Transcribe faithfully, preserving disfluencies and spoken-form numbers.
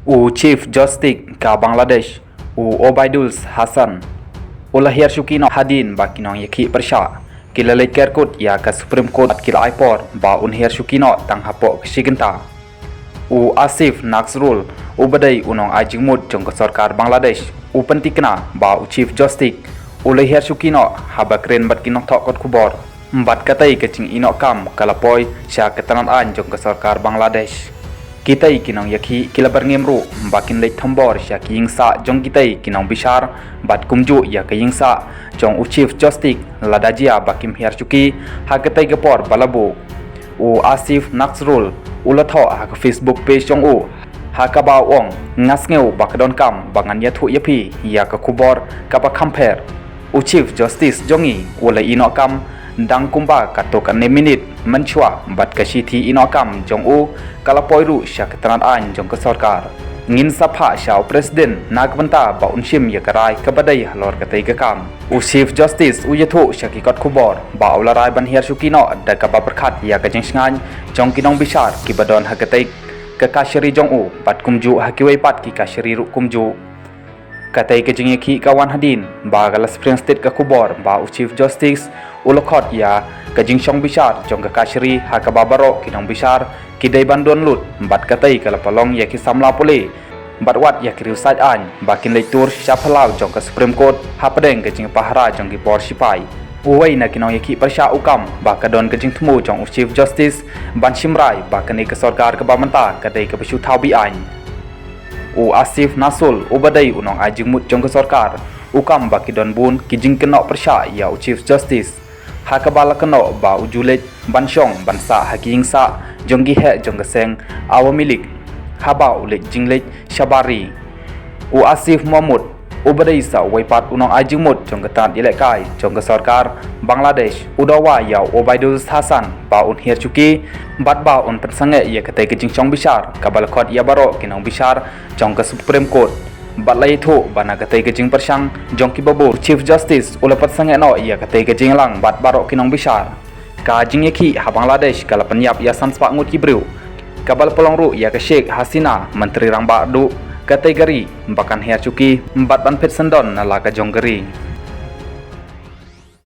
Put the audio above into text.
U Chief Justice ka Bangladesh, u Obaidul Hassan, u la hiar shuki noh hadien ba ki nongïakhih pyrshah ki la leit kerkut ïa ka Supreme Court bad ki la ai por ba un hiar shuki noh tang hapoh ka shi kynta. U Asif Nazrul, u ba dei u nongai jingmut jong ka sorkar Bangladesh, u pyntikna ba u Chief Justice u la hiar shuki noh haba kren bad ki nongthoh kot khubor. Bad katei ka jingïoh kam ka la poi sha ka tnad aiñ jong ka sorkar Bangladesh. Kitei ki nongïakhih ki la byrngem ruh ba kin leit thombor sha ki ïingsah jong kitei ki nongbishar bad kumjuh ïa ka ïingsah jong u Chief Justice lada jia ba kim hiar shuki ha katei ka por ba la buh. U Asif Nazrul u la thoh ha ka Facebook page jong u ha kaba u ong, nga sngew ba ka donkam ba ngan ïathuh ïa phi ïa ka khubor kaba kham pher. U Chief Justice jong ngi u la ïoh kam dang kumba katto katne minit mynshuwa bad ka shithi ïoh kam jong u ka la poi ruh sha ka tnad aiñ jong ka sorkar. Ngin sa phah sha u President na ka bynta ba un shim ïa ka rai kaba dei halor katei ka kam. U Chief Justice u ïathuh sha ki kot khubor ba u la rai ban hiar shuki noh da kaba pyrkhat ïa ka jingshngaiñ jong ki nongbishar kiba don ha katei ka kashari jong u bad kumjuh ha kiwei pat ki kashari ruh kumjuh. Katei ka jingïakhih ka wan hadien ba ka la spring state ka khubor ba u Chief Justice u la khot ïa ka jingshong bishar jong ka kashari ha kaba baroh ki nongbishar ki dei ban don lut bad katei ka la pynlong ïa ki samla pule bad wat ïa ki riew sait aiñ ba kin leit tur sha phyllaw jong ka Supreme Court hapdeng ka jingpahara jong ki bor shipai. Uwei na ki nongïakhih pyrshah u kam ba ka don ka jingthmu jong u Chief Justice ban shim rai ba kane ka sorkar kaba mynta ka dei kaba shu thaw be-aiñ. U Asif Nazrul u ba dei u nongai jingmut jong ka sorkar u kam ba ki don bun ki jingkynnoh pyrshah ïa u Chief Justice ha kaba la kynnoh ba u ju leit ban shong ban sah ha ki ïingsah jong ki heh jong ka seng Awami League haba u leit jingleit shabar ri. U Asif Mahmood u ba dei sa uwei pat u nongai jingmut jong ka tnad ïalehkai jong ka sorkar Bangladesh u dawa ïa u Obaidul Hassan ba un hiar shuki bad ba un pynsangeh ïa katei ka jingshong bishar kaba la khot ïa baroh ki nongbishar jong ka Supreme Court. Bad la ïathuh ba na katei ka jingpyrshang jong ki babun, Chief Justice u la pynsangeh noh ïa katei ka jingïalang bad baroh ki nongbishar. Ka jingïakhih ha Bangladesh ka la pynïap ïa san spah ngut ki briew kaba la pynlong ruh ïa ka Sheikh Hasina, Myntri Rangbah duh katei ka ri, ba kan hiar shuki bad ban phet syndon na la ka jong ka ri.